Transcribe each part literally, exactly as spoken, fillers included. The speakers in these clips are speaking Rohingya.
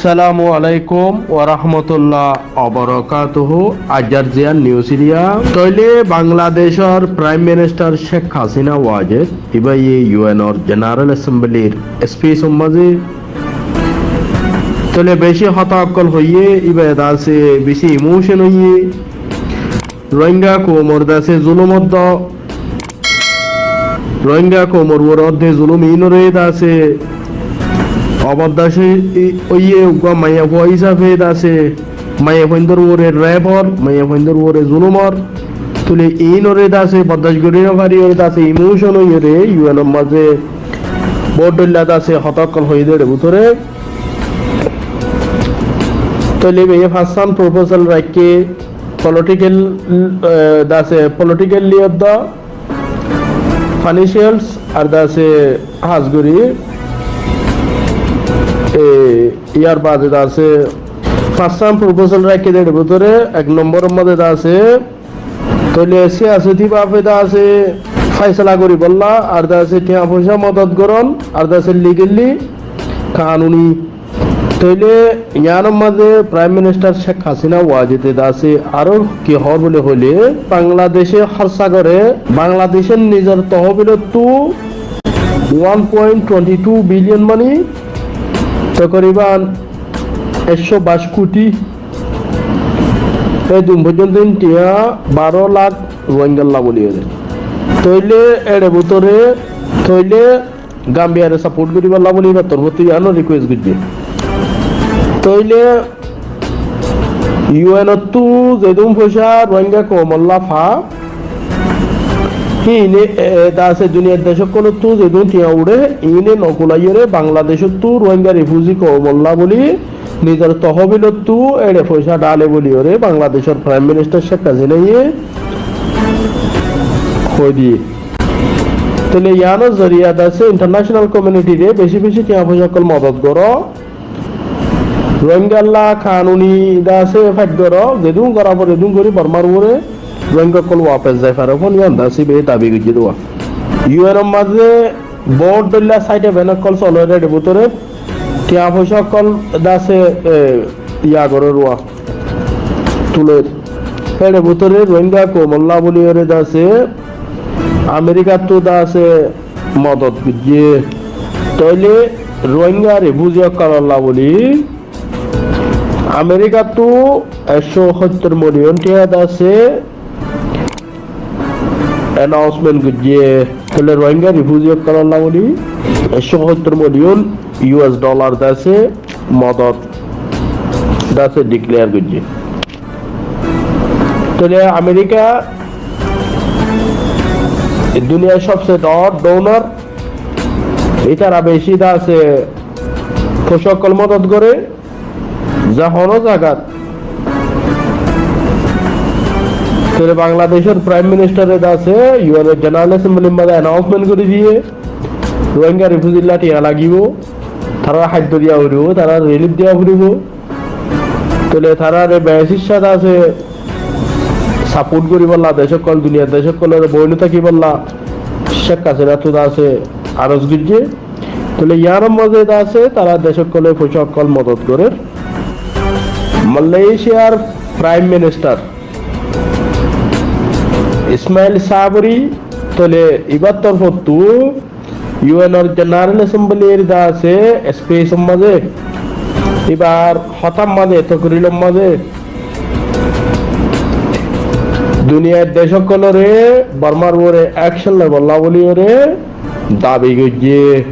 Assalamu alaikum warahmatullah wabarakatuhu. Aijjar ziyán news iriya. Tóile Bangladecór Prime Minister Sheikh Hasina Wajed, íbaye U N or General Assembly r speech or mazé tóile beci hotá ókkol hoiyé, íba de asé beci emotion óiye. Rohingya koumor de asé zulum óddo, Rohingya koumor uore ódde zulum iínoré de asé obordac óiye, uggwá maiyafua hísafe de asé maiyafuaindor uore rape or, maiyafuaindor uore zulum or. Tóile iínoré de asé bordac gorí no fari ore de asé emotion óiyore U N or mazé bout dhoilla de asé hotá ókkol hoiyé de ere bútore. Tóile íbaye fañssán proposal raikké, political, eh, de asé political liyodda, financials ar de asé hás gorí, eh, yar bade de asé fañssán proposal raikké de ere bútore ek nombor or mazé de asé tóile siyasoti bafe de asé faisala goríbolla, ar de asé tiañ foicá modot goron, ar de asé legally kanuni. Tóile yián or mazé Prime Minister Sheikh Hasina Wajed e de asé aró ki hoór buli hoilé, Bangladece hórsa gore, Bangladecor nizor tohobilottú one point twenty two billion mani, tokoriban ekcó baic kuthi, e dun foijjonto tiañ baró lak Rohingyalla buli hoilé. Tóile ere bútore, tóile Gambia re support goríbolla buli íbar torfóttu yián request goijjé. Tóile U N ottú zedún foicá Rohingya koumolla fa, híine, e, e, de asé duniyar dec ókkolottú zedún tiañ uçé, iíne no kulaiyóre Bangladecottú Rohingya refugee koumolla buli nizor tohobilottú ere foicá dhale buli ore Bangladecor Prime Minister Sheikh Hasina ye hoi diyé. Tóile yiánor zoriya de asé international community re beci beci tiañ foicá ókkol modot goró. Rohingyalla kanuni de asé fight goró, zedún gorá foré edún gorí Bormar uore Rohingya ókkol wapes zai fare fán yián de asé íbaye dabi goijjé de. U N or mazé bout dhoilla side event ókkol soler ere bútore, tiañ foicá ókkol de asé, e, ya gorer, tuler. Ere bútore Rohingya koumolla buli ore de asé Amerikattú de asé modot goijjé. Tóile Rohingya refugee ókkololla buli Amerikattú ekcó sóttor million tiañ de asé announcement goijjé. Tóile Rohingya refugee ókkololla buli ekcó sóttor million U S dollar de asé modot de asé declare goijjé. Tóile Amerika duniyar sobse dhoóñr donor, ítara beci de asé foicá ókkol modot goré, ze honó zagat. Tóile Bangladecor Prime Minister e de asé U N or General Assembly r mazé announcement gorí diyé, Rohingya refugee lla tiañ lagibo, tarare háiddo diya foribó, tarare relief diya foribó. Tóile tarare beci de asé support goríbolla dec ókkol, duniyar dec ókkolore boino tákibolla Sheikh Hasina ttu de asé aros goijjé. Tóile yiánor mazé de asé tara dec ókkole foicá ókkol modot gorer. Malaysiar Prime Minister Ismail Sabri, tóile íbar torfóttu U N or General Assembly r de asé speech or mazé, íbar hotár mazé, tokrir or mazé, duniyar dec ókkolore Bormar uore action loibolla buli ore dabi goijjé.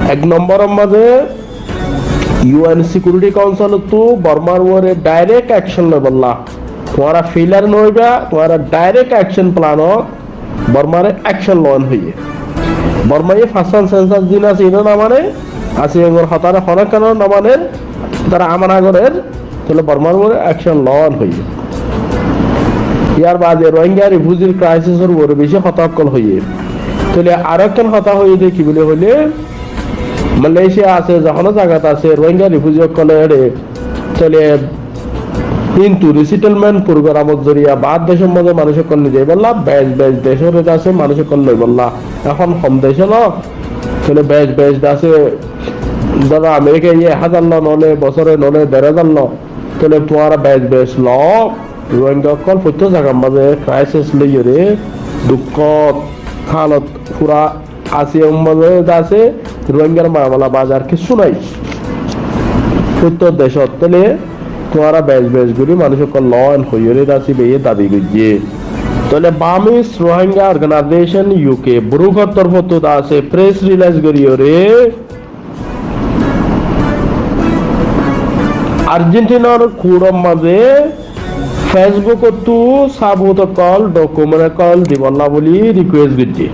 Ek nombor or mazé U N Security Council ottú Bormar uore direct action loibolla. Tuáñra failure no óiba, tuáñra direct action plan o Bormare action loon hoiyé. Bormaye fañssán census din asé, iín o no mane, asé engor hotare honó keno no mane, tara amana gorer, tóile Bormar uore action loon hoiyé. Yar bade Rohingya refugee crisis or uore beci hotá ókkol hoiyé. Tóile aró ekkán hotá hoiyé de ki buli hoile, Malaysia asé, ze honó zagat asé, Rohingya refugee ókkole ere, tóile kintu resettlement program or zoriya baár decor mazé manúic ókkol nizaibolla, bec bec decor de asé manúic ókkol loibolla. Ehón hom dec no, tóile bec bec de asé dóro Amerika ye ek házar lo, noóile bosóre, noóile der házar lo, tóile tuáñra bec bec lo, Rohingya ókkol fottí zagar mazé crisis loiyóre, dukkót, halot fura asé, or mazé de asé, Rohingyar mamela bazar kessú nái. Fottí decót tóile tuáñra bec bec gorí manúic ókkol lo en hoiyóre de asé, ibáye dabi goijjé. Tóile Burmese Rohingya Organization U K, Bruk or torfóttu de asé, press release goríyóre, Argentinar court or mazé Facebook ottu sabut ókkol, document ókkol dibolla buli request goijjé.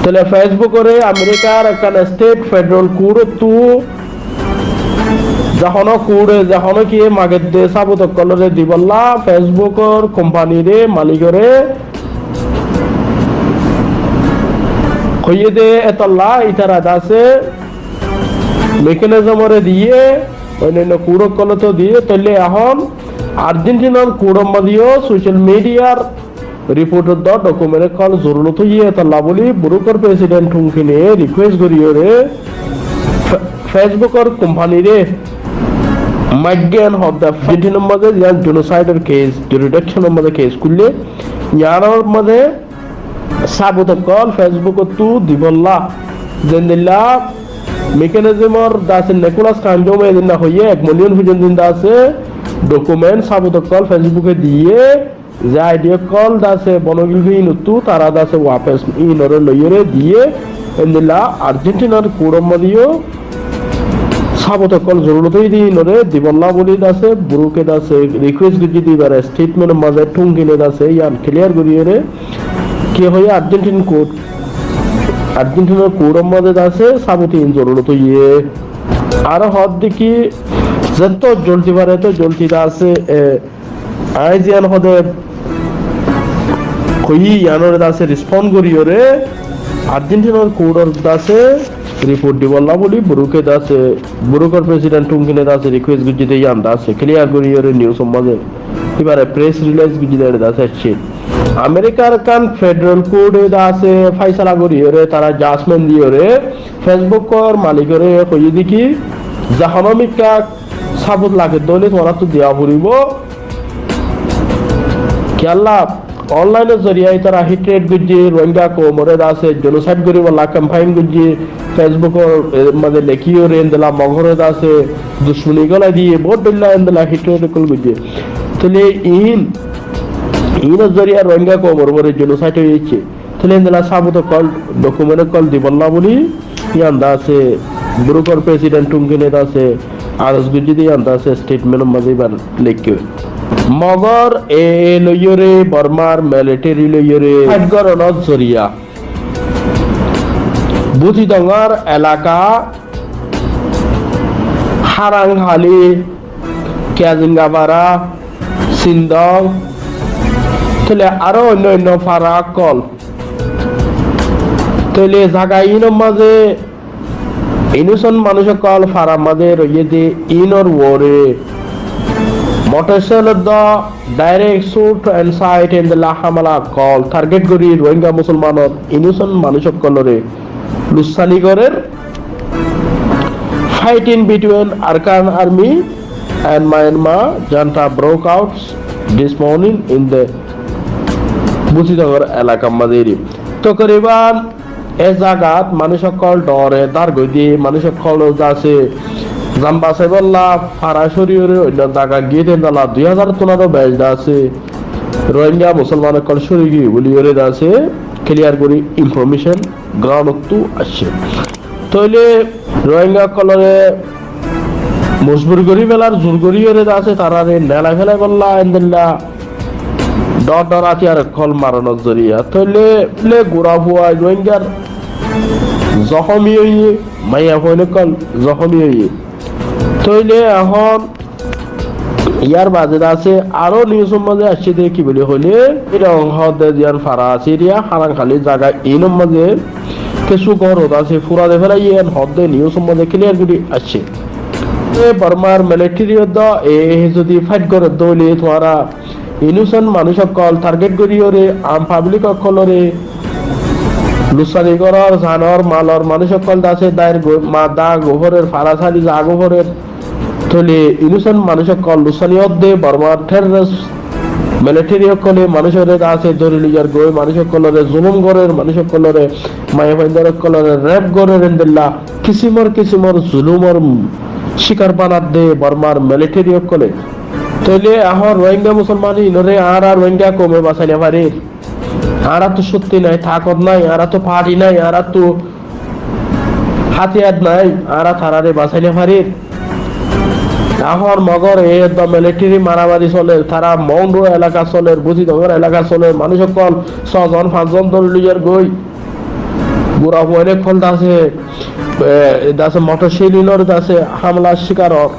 Tóile Facebook ore Amerikar ekkán state federal court ottu, ze hono court e, ze hono ki magedde sabut ókkolore dibolla, Facebook or company re, malikore, hoiyé de etolla itara de asé, mechanism ore diyé, oinno oinno court ókkolot diyé, tóile ehón Argentinar court or mazé yó social mediar report or dó document ókkol zorurot óiye, etolla buli Bruk or president Tun Khin e request goríyóre Fe-, Facebook or company re maiggen hoó de Argentina or mazé yián genocide or case, jurisdiction or mazé case kúlle, yián or mazé sabut ókkol Facebook ottu dibolla, zendilla mechanism or de asé Nicholas Khan Joum e zendilla hoiyé, ek million foijjonto de asé document sabut ókkol Facebook e diyé, ze I D ókkol de asé bonogil goi inottu tara de asé wapes inore loiyóre diyé, endilla Argentinar court or mazé yó sabut ókkol zorurot óiye de inore dibolla buli de asé Bruk e de asé request goijjé de ibár statement or mazé Tun Khin e de asé yián clear goríyóre ki hoiyé Argentine court, Argentinar court or mazé de asé sabut in zorurot óiye. Aró hoó de ki zetó joldi fare etó joldi de asé, e, añí ziyán hoó de hoiyí yiánore de asé respond goríyóre Argentinar court or de asé report dibolla buli Bruk e de asé, Bruk or president Tun Khin e de asé request goijjé de yián de asé clear goríyóre news or mazé ibáre press release goijjé de de asé aiccé. Amerikar ekkán federal court e de asé faisala goríyóre tara judgment diyóre Facebook or malikore hoiyé de ki, ze hono mikká sabut lage de óile tuáñrattu diya foribó. Kiyólla online or zoriya itara hatred goijjé, Rohingya koum ore de asé genocide goríbolla campaign goijjé, Facebook or, e, mazé lekíyóre endilla Mog ore de asé ducmoni golai diyé, bout dhoilla endilla hatred ókkol goijjé. Tóile in, in or zoriya Rohingya koum or uore genocide óiye. Tóile endilla sabut ókkol, document ókkol dibolla buli yián de asé Bruk or president Tun Khin e de asé aros goijjé de yián de asé statement or mazé ibár lekíyé. Mog or A A loiyóre, Bormar military loiyóre fight goron or zoriya Butidong or elaka Harang Hali, Kiazingapara, Sindong, tóile aró oinno oinno fara ókkol. Tóile zaga inor mazé innocent manúic ókkol farar mazé roiyé de inor uore motorcycle dó direct shoot and sight endilla hamela ókkol target gorí Rohingya Musolmanor innocent manúic ókkolore lussani gorer. Fighting between Arakan Army and Myanmar Junta broke out this morning in the Butidongor elakar mazé eri. Tokriban e zagat manúic ókkol dhore dhar goi di, manúic ókkol de asé zan basaibolla fara córiyore oinno zaga giyé de endilla dui házar tun aró beci de asé Rohingya Musolman ókkol córi giyé buliyore de asé clear gorí information ground ottu aiccé. Tóile Rohingya ókkolore mojbur gorí felar, zur goríyore de asé tarare nelai felaibolla endilla dhor dhor átiyar ókkol maronor zoriya. Tóile, tóile gura fua Rohingyar zohomi óiye, maiya fuain ókkol zohomi óiye. Tóile ehón yar bade de asé aró news or mazé aiccé de ki buli hoilé, erong hoó de ziyán fara asé eriya, Harang Hali zaga inor mazé kessú gór de asé fura de felaiye, en hoó de news or mazé clear gorí aiccé. E Bormar military de e zodi fight gorer de óile tuáñra innocent manúic ókkol target goríyore, am public ókkolore lussani gorór, zanor, malor manúic ókkol de asé, dair go-, ma-, da goforer, fara sari za goforer, tóile innocent manúic ókkol lussani ódde, Bormar terrorist military ókkole manúicoré de asé dóri loiyar goi, manúic ókkolore zulum gorér, manúic ókkolore, maiyafuaindor ókkolore rape gorér, endilla kisimor kisimor zulumor cikar banadde Bormar military ókkole. Tóile ehón Rohingya musolman inore añára Rohingya koume basai no farir. Añárattu cokti nai, takot nai, añárattu party nai, añárattu hátiyar nai, añára tarare basai no farir. Ehón Mogor e eddo military maramari soler, tara Mount Road elaka soler, Buzidongor elaka soler, manúic ókkol só zon, fañs zon dóri loiyar goi. Gura fuain ókkol de asé, e, de asé motor cílinor de asé hámlar cikar ór.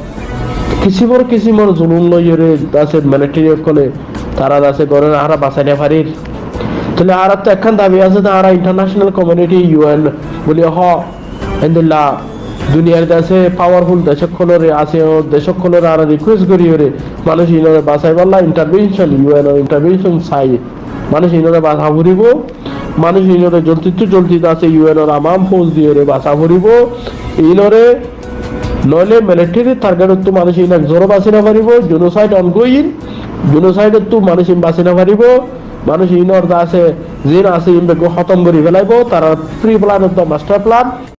Kisimor kisimor zulum loiyóre de asé military ókkole tara de asé gorér, añára basai no farir. Tóile añárattu ekkán dabi asé de añára international community, U N buli hoó, endilla duniyar de asé powerful dec ókkolore, asé dec ókkolore añára request goríyore manúic inore basaibálla intervention, U N or intervention sai. Manúic inore basa foribó, manúic inore joldittú joldi de asé U N or amam fous diyóre basa foribó, inore noile military target ottu manúic in ek zoro basi no faribó, genocide ongoing, genocide ottu manúic in basi no faribó, manúic inor de asé zin asé in beggún hótom gorí felaibó, tarar pre-plan ottu master plan.